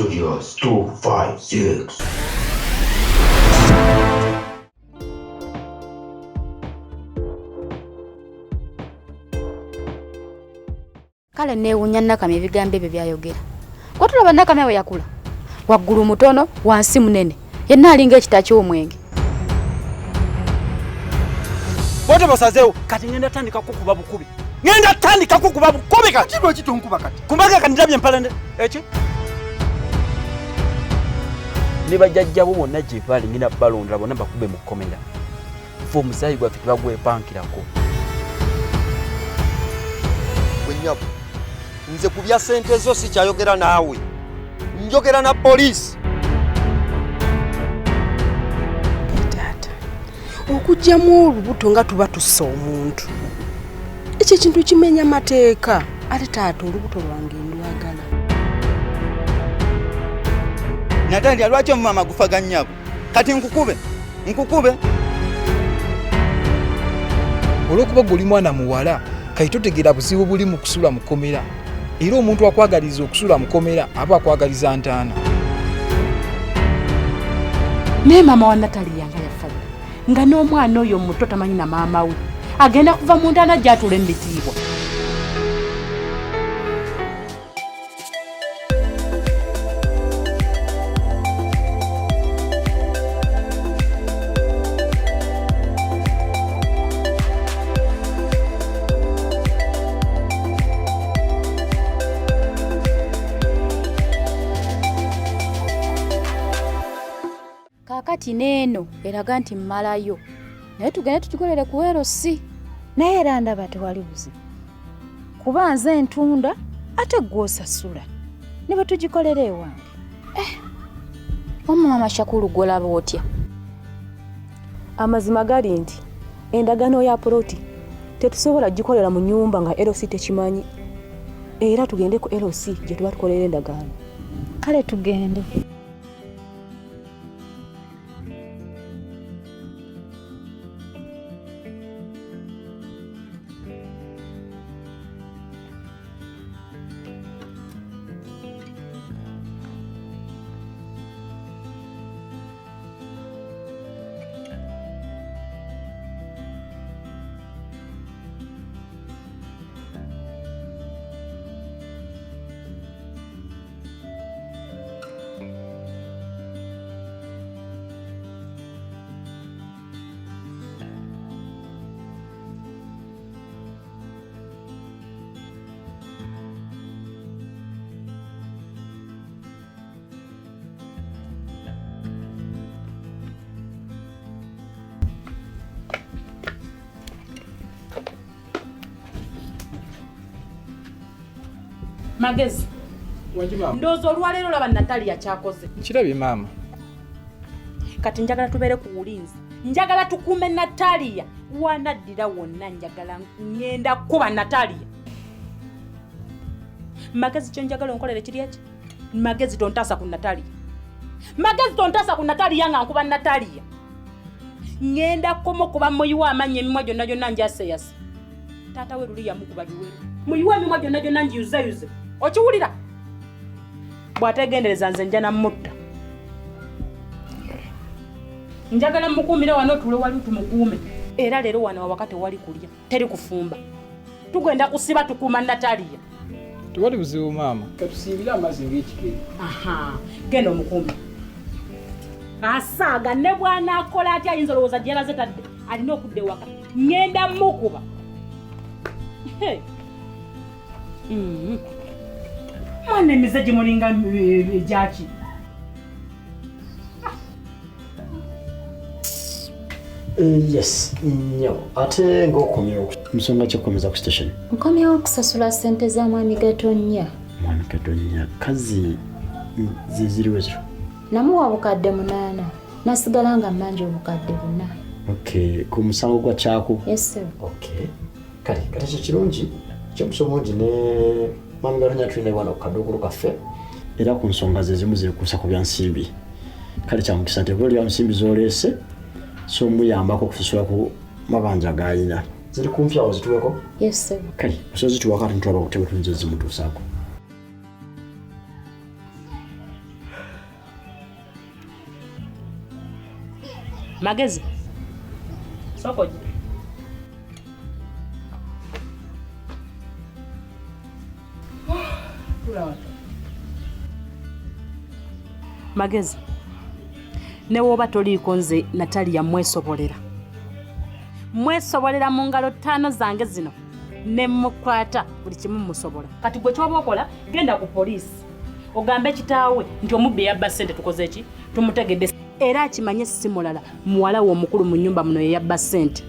Studios 256. Kale neewuunya Nakamya ebigambo ebyo by'ayogera. Gwe tulaba Nakamya bwe yakula. Waggulu mutono, wansi munene. Yenna alinga ekita ky'omwenge. Bwote basazeewo kati ngenda tandika kukuba bukubi. Ngenda tandika kukuba bukubi kati. Lwaki tonkuba kati? Kumbaga kati ndabye empala eki? Ne bajjajjabo bonna gye bali ngenda balonda bonna bakube mu kkomera. Ffe omusaayi gwaffe tebagwepankirako. Gwe nnyabo, nze ku bya ssente zo sikyayogera naawe, njogera na poliisi. Taata, okuggyamu olubuto nga tuba tussa omuntu, ekyo ekintu kimenya mateeka. Ate taata, olubuto lwange ndwagala. Natalia, lwaki omuma amagufa ga nnyabo? Kati nkukube, nkukube. Olw'okuba gwe oli mwana muwala, kati totegeera buzibu buli mu kusula mu kkomera. Era omuntu akwagaliza okusula mu kkomera aba akwagaliza ntaana. Naye maama wa Nataliya nga yafa dda, nga n'omwana oyo muto tamanyi na maama we, agenda kuva mu ntaana gy'atuula mu bitiibwa. Kaakati n'eno eraga nti mmalayo, naye tugende tukikolere ku LC. Naye era ndaba tewali buzibu, kuba nze ntunda ate ggwe osasula, ne bwe tugikolera ewange. Wamma Mama Shakulu, gw'olaba otya? Amazima gali nti endagaano ya poloti tetusobola gikolera mu nnyumba nga LC tekimanyi, era tugende ku LC gye tuba tukolera endagaano. Kale tugende. Magezi, Wangi maama. Ndowooza olwaleero olaba Nataliya kyakoze. Nkirabye maama. Kati njagala tubeere ku bulinzi, njagala tukuume Nataliya wanaddira wonna. Njagala ŋŋenda kuba Nataliya. Magezi, kyenjagala onkolere kiri eki. Magezi, tontaasa ku Nataliya. Magezi, tontaasa ku Nataliya nga nkuba Nataliya. Ŋŋenda koma okuba muyiwa amannya, emimwa gyonna gyonna njaseyase. Taata we luli yamukuba biwero. Muyiwa emimwa gyonna gyonna njiyuzeyuze, okiwulira? Bw'ategendereza nze nja namutta. Njagala mukuumire wano, otuule wali tumukuume. Era leero wano awaka tewali kulya, teri kufumba, tugenda kusiba tukuuma Nataliya. Tewali buzibu maama, katusiibire amazzi ng'ekikere. Aha, genda omukuume. Asaaga ne bw'anaakola atya, ayinza olowooza gyeraze tadde, alina okudda ewaka. Ŋŋenda mukuba. Hey. Mwana, emize gimulinga egyaki? Yes, nnyo. Ate ng'okomyewo nsonga kyokukomeza ku station? Nkomyewo okusasula ssente za mwami Gatonnya. Mwami Gatonnya, kazi ziziriwe ziro? Namuwa 8,000, nasigala nga mmanja 4,000. Okay, ku musango gwa kyaku? Yes sir. Okay, kale kati ekyo kirungi kyomusa obungi. Ne mwami Gatonnya tulina wano ku kaduukulu kaffe, era ku nsonga ze zimu zekuusa ku byansimbi. Kale kyamukisa nti ebula lya nsimbi z'oleese, so muyambako okusasula ku mabanja g'alina. Ziri kumpi awo, zituweko? Yes sir. Kale osobola zituwako, ate ntulaba kutebe tuyinza zimutuusaako. Magezi sooka ojje. Magezi, ne woba toliiko nze Natalia mwesobolera. Mwesobolera mu ngalo 5 zange zino ne mukwata buli kimu musobola. Kati gwe kyoba okola genda ku poliisi ogambe kitaawe nti omubbi yabba ssente tukoze ki, tumutegedde era akimanye si mulala muwala we omukulu mu nnyumba muno ye yabba ssente.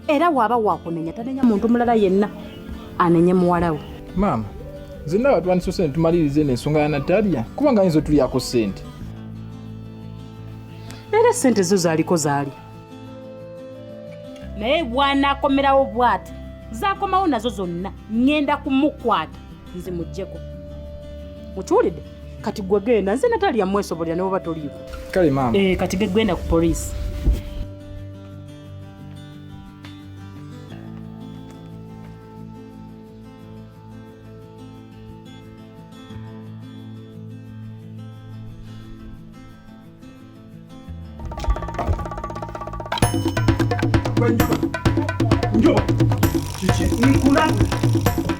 Era waaba wakunenya tanenya muntu mulala yenna, anenye muwala we. Maama, nze ndaba twandisose ne tumaliriza eno ensonga ya Natalia kubanga ayinza otulyako ssente. Era ssente zo zaaliko zaali, naye bw'anaakomerawo bw'ati zaakomawo nazo zonna ŋŋenda kumukwata nze muggyeko. Mukiwulidde? Kati gwe genda, nze Natalia mwesobolera ne bw'oba toliiko. Kale maama. Kati genda ku poliisi.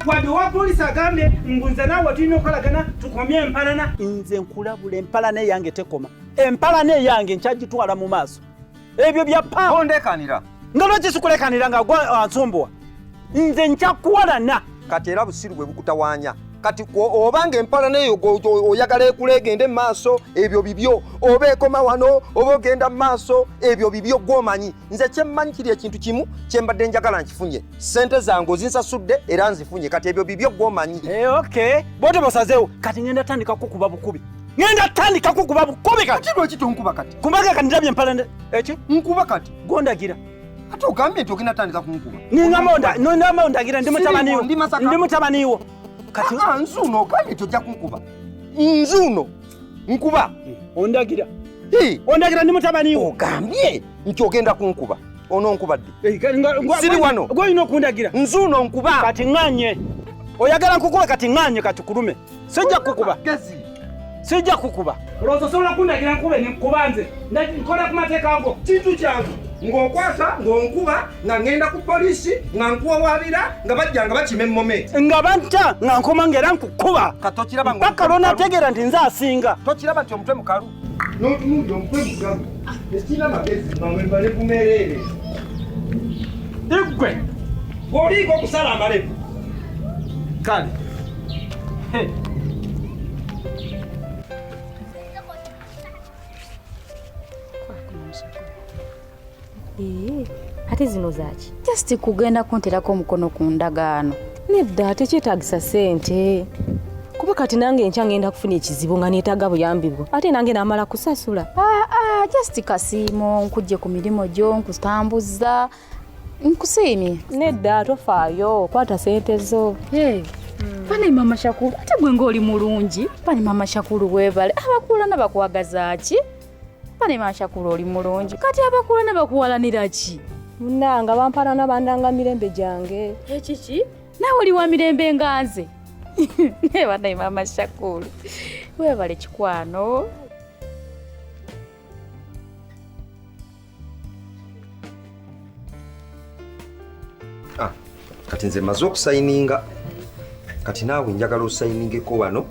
Wadde owa poliisi agambye mbu nze naawe tulina okukolagana tukomye empalana. Nze nkulabula empalana eyange tekoma. Empalana eyange nkyagitwala mu maaso. Ebyo bya pa. Ondekanira. Nga lwaki sikulekanira nga gwe ansumbuwa? Nze nkyakuwalana. Kati era busiru bwe bukutawaanya. Kati obanga empalana eyo oyagala ekula egende mu maaso, ebyo bibyo. Oba ekoma wano, oba ogenda mu maaso, ebyo bibyo gw'omanyi. Nze kye mmanyi kiri ekintu kimu kye mbadde njagala nkifunye. Ssente zange ozinsasudde era nzifunye. Kati ebyo bibyo gw'omanyi. Okay. Bw'otyo bw'osazeewo, kati ngenda tandika kukuba bukubi. Ngenda tandika kukuba bukubi kati. Kati lwaki tonkuba kati? Kubanga kati ndabye empalana eki? Nkuba kati. Gw'ondagira. Ate ogambye nti ogenda tandika kunkuba. Ningamba ondagira ndi mutabani wo. Ndi mutabani wo. Kati nzuno ogambye nti ojja kunkuba. Nzuno nkuba. Ondagira. Ondagira ndi mutabani wo. Ogambye nti ogenda kunkuba. Ono nkubadde. Siri wano. Gw'olina okundagira. Nzuno nkuba. Kati ŋŋanye. Oyagala nkukuba kati ŋŋanye kati kulume. Sijja kukuba. Gezi. Sijja kukuba. Olowooza osobola kundagira nkube ne nkuba nze. Nkola ku mateeka go. Kintu kyangu. Ng'okwasa, ng'onkuba, nga ŋŋenda ku poliisi, nga nkuwawaabira, nga bajja nga bakima emmome. Nga banta, nga nkoma ng'era nkukuba. Kati tokiraba Mpaka lw'onaategeera nti nze asinga. Tokiraba nti omutwe mukalu. N'otunuulira omutwe mukalu. Tekirina magezi, malevu meereere. Iggwe. Bw'oliiga okusala amalevu. Kale. Ate zino zaaki? Just kugenda kunterako omukono ku ndagaano. Nedda tekyetaagisa ssente. Kuba kati nange enkya ngenda kufuna ekizibu nga neetaaga buyambi bwo. Ate nange naamala kusasula. Just kasiimo nkujje ku mirimu gyo nkutambuza nkusiimye. Nedda tofaayo, kwata ssente zo. Bane mama Shakuru, ate gwe ng'oli mulungi. Bane mama Shakuru weebale. Abakuulana bakwagaza ki? Bane mama Shakuru oli mulungi. Kati abakuulana bakuwalanira ki? Munnange bampalana bandanga mirembe gyange. Ekiki? Naawe oli wa mirembe nga nze. Naye bane mama Shakuru weebale kikwano. Kati nze mmaze okusayininga. Kati naawe njagala osayiningeko wano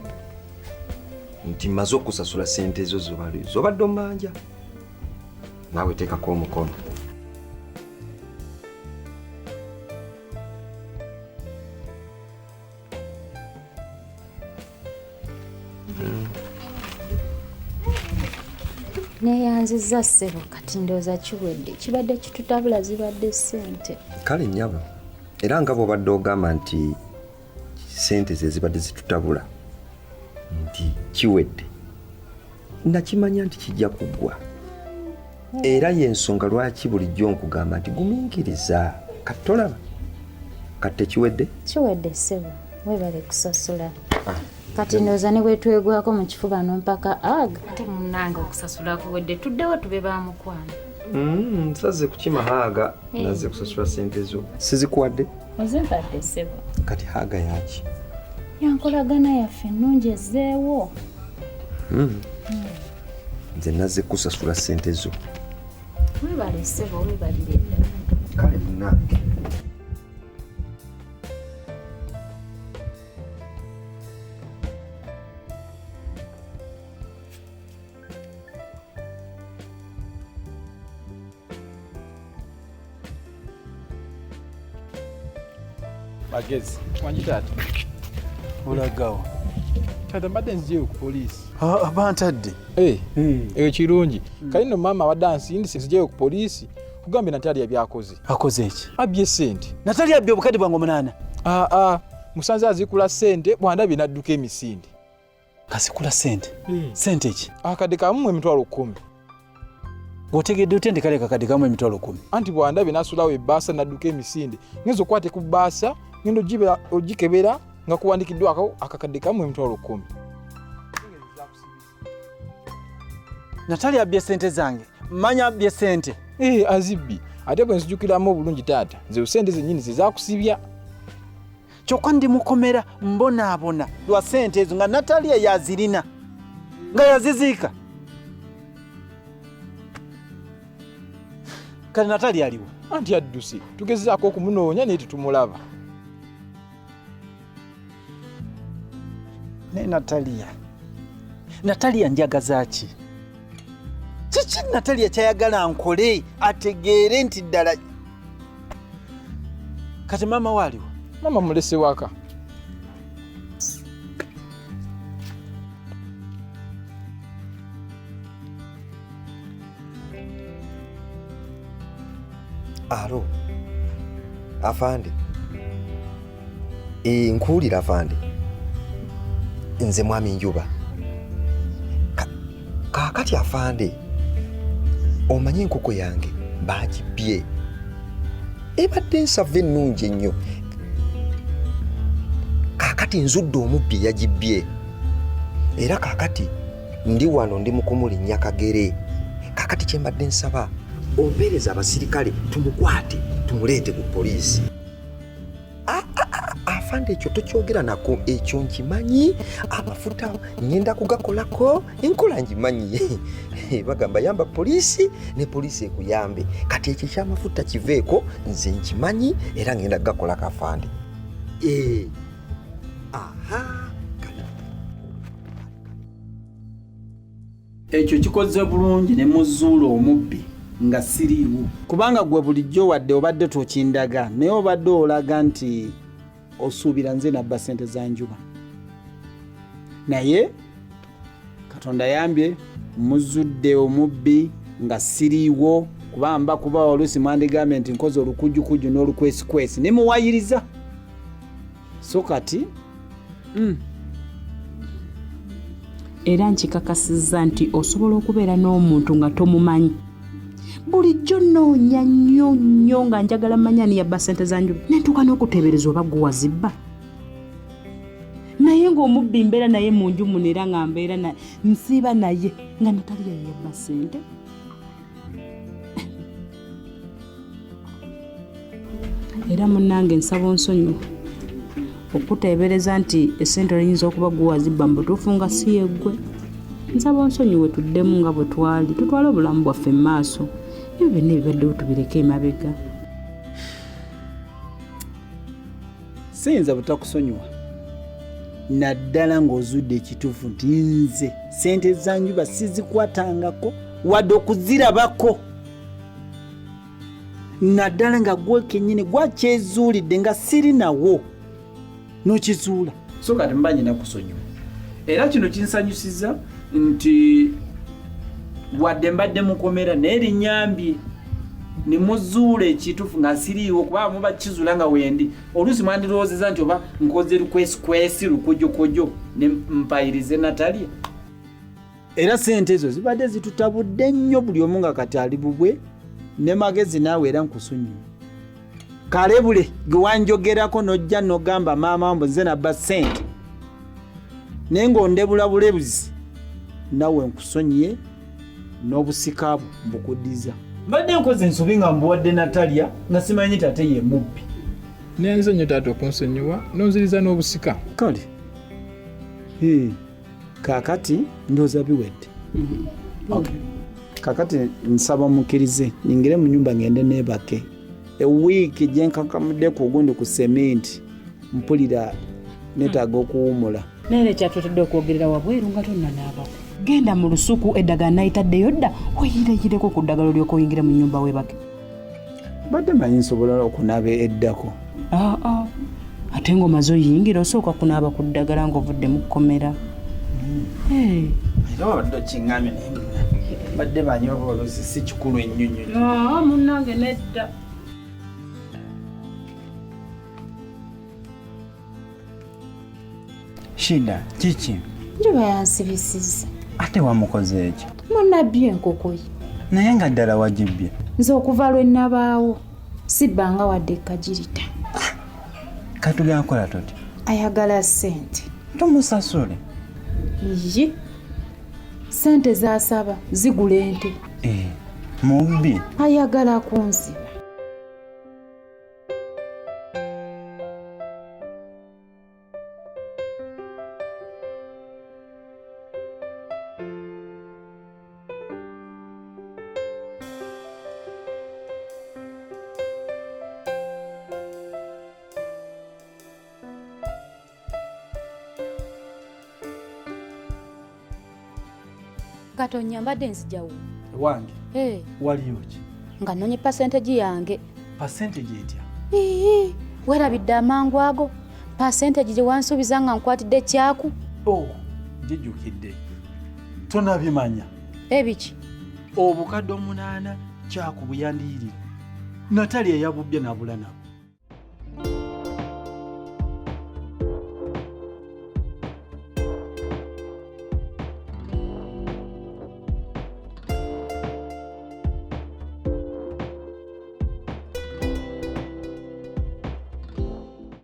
nti mmaze okusasula ssente zo z'obadde ommanja. Naawe teekako omukono. Neeyanzizza ssebo, kati ndowooza kiwedde. Kibadde kitutabula zibadde ssente. Kale nnyabo, era nga bw'obadde ogamba nti ssente ze zibadde zitutabula nti kiwedde, nakimanya nti kijja kuggwa. Era y'ensonga lwaki bulijjo nkugamba nti gumiikiriza. Kati tolaba kati tekiwedde? Kiwedde ssebo, weebale kusasula. Kati ndowooza ne bwe twegwako mu kifuba n'ompaka aga. Ate munnange okusasula kuwedde, tuddewo tube ba mukwano. Nsaze kukima haaga, nazze kusasula ssente zo. Sizikuwadde? Ozimpadde ssebo. Kati haaga yaki? Yankolagana yaffe ennungi ezzeewo. Nze nazze kusasula ssente zo. Webale ssebo, webalire ddala. Kale munnange. Magezi. Wangi taata. Olagawa. Taata mbadde nzijeyo ku poliisi. Bantadde. Eyo kirungi. Kale nno maama abadde ansindise nzijeyo ku poliisi kugambye Natalia by'akoze. Akoze ki? Abbye ssente. Natalia abbye obukadde bwange 8. Musanze azikula ssente bw'andabye n'adduka emisinde. Kazikula ssente? Ssente ki? Akadde kamu 10,000. Otegedde otya nti kale kakadde kamu 10,000? Anti bw'andabye n'asulawo ebbaasa n'adduka emisinde. Ngenza okwate ku bbaasa, ngenda ogikebera nga kuwandiikiddwako akakadde kamu 10,000. Natalia abbye ssente zange. Manya abbye ssente. Azibbi. Ate bwe nzijukiramu obulungi taata, nze ssente zennyini ze zaakusibya. Kyokka ndi mukomera mbonaabona lwa ssente ezo nga Natalia yazirina, nga yaziziika. Kale Natalia aliwo? Anti adduse, tugezaako okumunoonya naye tetumulaba. Naye Natalia, Natalia njagaza ki? Kiki Natalia ky'ayagala nkole ategeere nti ddala? Kati maama we aliwo? Maama mulese waka. Alo, afande. Nkuwulira afande. Nze mwami Njuba. Kaakati afande, omanyi enkoko yange baagibbye. Ebadde ensava ennungi ennyo. Kaakati nzudde omubbi yagibbye. Era kaakati ndi wano ndi mu kumulinnya kagere. Kaakati kye mbadde nsaba, ompeereze abasirikale tumukwate tumuleete ku poliisi. Afande ekyo tokyogera nako, ekyo nkimanyi. Amafuta ngenda kugakolako, enkola ngimanyi. Bagamba yamba poliisi ne poliisi ekuyambe. Kati ekyo eky'amafuta kiveeko, nze nkimanyi era ngenda kugakolako afande. Aha. Ekyo kikoze bulungi ne muzuula omubbi nga siriiwo. Kubanga gwe bulijjo wadde obadde tokindaga, naye obadde olaga nti osuubira nze nabba ssente za Njuba. Naye Katonda yambye muzudde omubbi nga siriiwo, kuba mba kuba oluusi mwandigambye nti nkoze olukujjukujju n'olukwesikwesi ne muwayiriza. So kati Era nkikakasizza nti osobola okubeera n'omuntu nga tomumanyi. Bulijjo nnoonya nnyo nnyo nga njagala mmanye ani yabba ssente za Njuba, ne ntuuka n'okuteebereza oba gwe wazibba. Naye ng'omubbi mbeera naye mu nju muno era nga mbeera nsiiba naye nga Natalia ye yabba ssente. Era munnange nsaba onsonyiwe okuteebereza nti essente oyinza okuba gwe wazibba mu butuufu nga si yeggwe. Nsaba onsonyiwe tuddemu nga bwe twali, tutwale obulamu bwaffe mu maaso. Ebyo byonna ebibaddewo tubireke emabega. Siyinza butakusonyiwa, naddala ng'ozudde ekituufu nti nze ssente za Njuba sizikwatangako wadde okuzirabako, naddala nga gwe kennyini gwakyezuulidde nga siri nawo n'okizuula. So kati mba nyina kusonyiwa, era kino kinsanyusiza nti wadde mbadde mukomera naye linyambye ne muzuula ekituufu nga siriiwo, kuba muba kizuula nga wendi. Oluusi mwandirowoozezza nti oba nkoze lukwesikwesi lukujukuju ne mpayirize Natalia. Era ssente ezo zibadde zitutabudde nnyo buli omu nga kati ali bubwe ne Magezi naawe era nkusonyiwe. Kalebule gwe wanjogerako n'ojja n'ogamba maama mbu nze nabba ssente naye ng'ondebula bulebuzi, naawe nkusonyiye n'obusika bwo mbukuddiza. Mbadde nkoze ensobi nga mbuwadde Natalia nga simanyi nti ate ye mubbi. Nenze nnyo taata okunsonyiwa n'onziriza n'obusika. Kale. Kaakati ndowooza biwedde. Okay. Kakati nsaba mukkirize nyingire mu nyumba ngende neebake. Ewiiki gye nkankamudde ku gundi ku seminti mpulira netaaga okuwumula. Naye ekyatuletedde okwogerera wabweru nga tonnanaabako. Genda mu lusuku eddagala nayitaddeyo dda oyireyireko ku ddagala olyoka oyingire mu nnyumba weebake. Badde manyi nsobola okunaaba eddako. Aa, ate ng'omaze oyingira osooka kunaaba ku ddagala ng'ovudde mu kkomera. Era wabadde okiŋŋambye naye badde manyi oba oluusi si kikulu ennyo nnyo. Munnange nedda. Shida, kiki? Njuba yansibisizza. Ate wamukoze eki? Munabbye enkoko ye. Naye nga ddala wagibbye. Nze okuva lwe nabaawo sibbanga wadde kagirita. Katugenda kukola tutya? Ayagala ssente. Tumusasule. Ye. Ssente z'asaba zigula ente. Eh, mubbi. Ayagala kunziba. Katonya mbadde nzijawo. Ewange? Hey. Waliyo ki? Nga nnonye percentage yange. Percentage etya? Ii, werabidde amangu ago. Percentage gye wansuubiza nga nkwatidde kyaku. Oh, njijjukidde. Tonabimanya. Ebiki? Obukadde 8 kyaku bwe yandiyiridde. Natalia yabubbye n'abula nabwo.